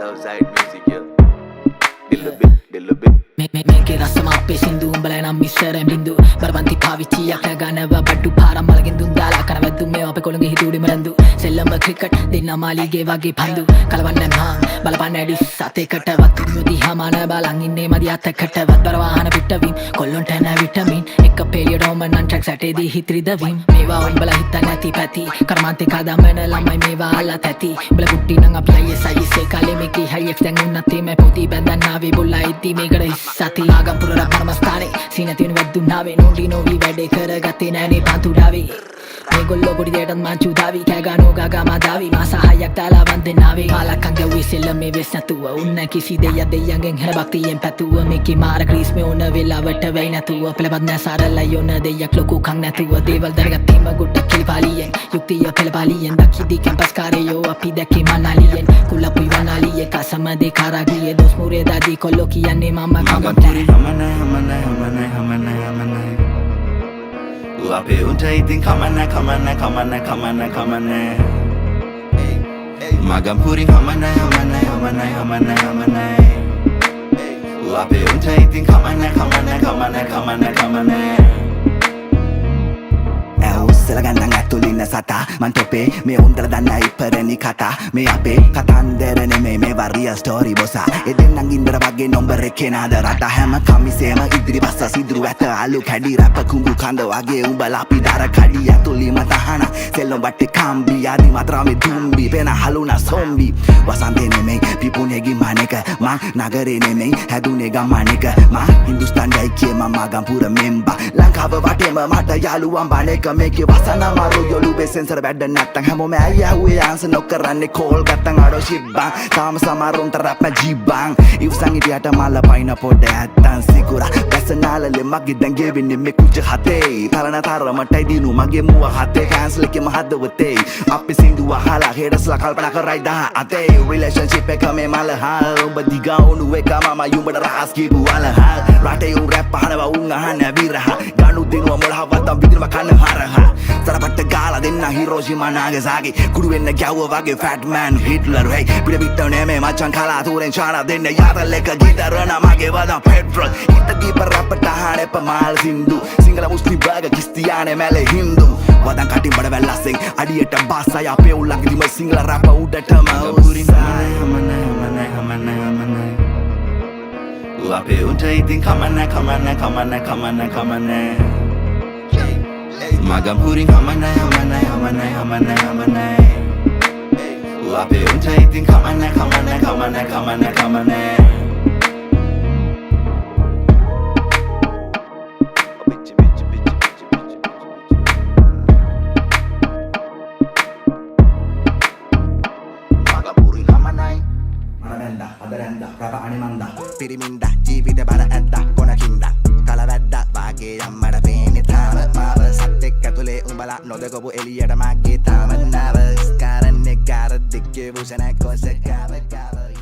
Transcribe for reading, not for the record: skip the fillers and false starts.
Southside music, yeah. Little bit, little bit. මේකේ රසම අපේ සින්දු. උඹලා නම් ඉස්සරෙන් බින්දු බරපන්ති පාවිච්චියක් නගනව බඩු පාරම් මලගෙන් දුන් දාලා කන වැද්දු. මේවා අපේ කොළඹ හිතුඩිම රැඳු සෙල්ලම ක්‍රිකට් දෙන්න මාලිගේ වගේ පන්දු කලවන්න මං බලපන්න ඇඩි සතේකට වත් දිහා මාන බලන් ඉන්නේ මදි අතකට වත් බර වාහන පිටවීම් කොල්ලොන්ට නෑ විටමින් එක පෙළියට හොම නම් ට්‍රැක්ස් ඇටේදී හිත රිදවීම්. මේවා උඹලා හිතන්න නැති පැති කර්මාන්තේ කදමන ළමයි මේවා අල්ලත් ඇති. උඹලා කුට්ටි නම් අපි IS IS ඒ කාලේ මේකේ හයි එක්ස් දැන් උන්නත් මේ පොති බැඳන් ආවේ බොල්ලා ඉද්දි මේකට හිස් අති. ආගම්පුර රැප් මර්මස්ථානේ සීන තියෙන වැද්දුනාවේ නෝන්ඩි නොවි වැඩේ කරගත්තේ නෑනේ පන්තුඩාවේ. මේගොල්ලෝ පොඩි දෙයටත් මං චුදාවි කෑ ගානෝ ගාගා මදාවි මාස 6ක් දාලා වන් දෙන්නාවේ. පාලක්කන් ගැව්වේ සෙල්ලම් මේ වෙස් නැතුව උන්න කිසි දෙයක් දෙයියන්ගෙන් හෙන භක්තියෙන් පැතුව. මේකේ මාර ග්‍රීස් මේ ඕන වෙලාවට වෙයි නැතුව පෙළපත් නෑ සරලයි ඕන දෙයක් ලොකු කන් නැතුව දේවල් දැනගත්තීම ගොඩක් කිලිපාලියෙන් යුක්තිය පෙළපාලියෙන් දකිදි කැම්පස් කාරයෝ අපි දැක්කේ මනාලියෙන් කුලපුයි වනාලියේ කසම දේ කරා ගියේ දොස් මුරේ දාදි කොල්ලෝ කියන්නේ මම මගම්පුරි හමනයි හමනයි හමනයි හමනයි හමනයි. අපේ උන්ට ඉතින් කමන්නෑ කමන්නෑ කමන්නෑ කමන්නෑ කමන්නෑ. මගම්පුරි හමනයි හමනයි හමනයි හමනයි හමනයි. අපේ උන්ට ඉතින් කමන්නෑ කමන්නෑ කමන්නෑ කමන්නෑ කමන්නෑ. උස්සල ගන්නන් ඇතුළින්න සතා මං තොපේ මේ උන්දල දන්න ඉපරණි කතා. මේ අපේ කතන්දර නෙමෙයි, මේවා රියල් ස්ටෝරි බොසා. ඒ දෙන්නන් ඉන්දර වගේ නොම්බර් එකේ නාද රට හැම කමිසේම ඉදිරි පස්ස සිදුරු ඇත අලු කැඩි රැප කුඹු කඳ වගේ උඹලා අපි දර කඩි ඇතුළිම තහන සෙල්ලම් වටේ කම්බි ආදි මාත්‍රාමේ දුම්බි පෙන හලුනා සොම්බි. වසන්තේ නෙමෙයි පිපුනේ ගිමන එක, මං නගරේ නෙමෙයි හැදුනේ ගමන එක. මං හින්දුස්තාන් යයි කියේ මම මාගම්පුර මෙම්බා. ලංකාව වටේම මට යාළුවන් බාන එක. මේකේ වසන මාරු යොලුවේ සෙන්සර් වැඩ නැත්තම් හැමෝම ඇයි ඇහුවේ ආන්සර් නොකරන්නේ කෝල් ගත්තන්. අඩෝ ශිබ්බන් තාම සමහරුන්ට රැප් ජීබන් ඉවසන් හිටියට මල පයින් පොඩ ඇත්තන් සිකුරා වැසනාලලේ මගේ දැන් ගෙවෙන්නේ මේ කුජ හතේ තරණ තරමටයි දිනු මගේ මුව හතේ ෆෑන්ස් ලෙකෙම හදවතේ. අපි සින්දුව අහලා හේටර්ස්ලා කල්පනා කරයි දහ අතේ රිලේෂන්ෂිප් එක මේ මල හල්. උඹ දිගා වුණු එක මම උඹට රහස් කියපු අලහල්. රටේ උන් රැප් අහනවා උන් අහන්න විරහ ගනු දෙනුව මොළහ වතම් විදිනව කන හරහා සරපට්ට ගාලා දෙන්න හිරෝෂිමා නාගසාකි කුඩු වෙන්න ගැව්ව වගේ ෆැට් මෑන් හිට්ලර්. හේ පිට පිට නෙමේ මචං කලාතුරෙන් චානා දෙන්න යාතල් එක ගිතරන මගේ වදන් පෙට්‍රල් හිත දීප රැප්ට අහන්න එපා මාල් සින්දු. සිංහල මුස්ලිම් බර්ගර් ක්‍රිස්තියානේ මැලේ හින්දු වදන් කටින් බඩ වැල්ලස්සෙන් අඩියට බාසයි අපේ උන් ළඟදිම සිංහල රැප උඩටම මගම්පුරි හමනයි හමනයි හමනයි හමනයි. අපේ උන්ට ඉතින් කමන්නෑ කමන්නෑ කමන්නෑ කමන්නෑ කමන්නෑ. මගම්පුරි හමනයි හමනයි හමනයි හමනයි හමනයි. අපේ උන්ට ඉතින් කමන්නෑ කමන්නෑ කමන්නෑ කමන්නෑ කමන්නෑ. Bitch, bitch, bitch, bitch, bitch, bitch. මගම්පුරි හමනයි මනවැන්ද අදරැන්ද රබ අනිමන්ද පිරිමින්ද ජීවිත බර ඇද්ද කොනකින්ද කලවැද්ද වාගේ අම්මට පේන්නේ තාම මාව සත්තෙක් ඇතුලේ උඹලා නොදකපු එළියට මගේ තාම නවස් කරන්නේ කාර දික්කේ භූෂණ කොස කාව කාව.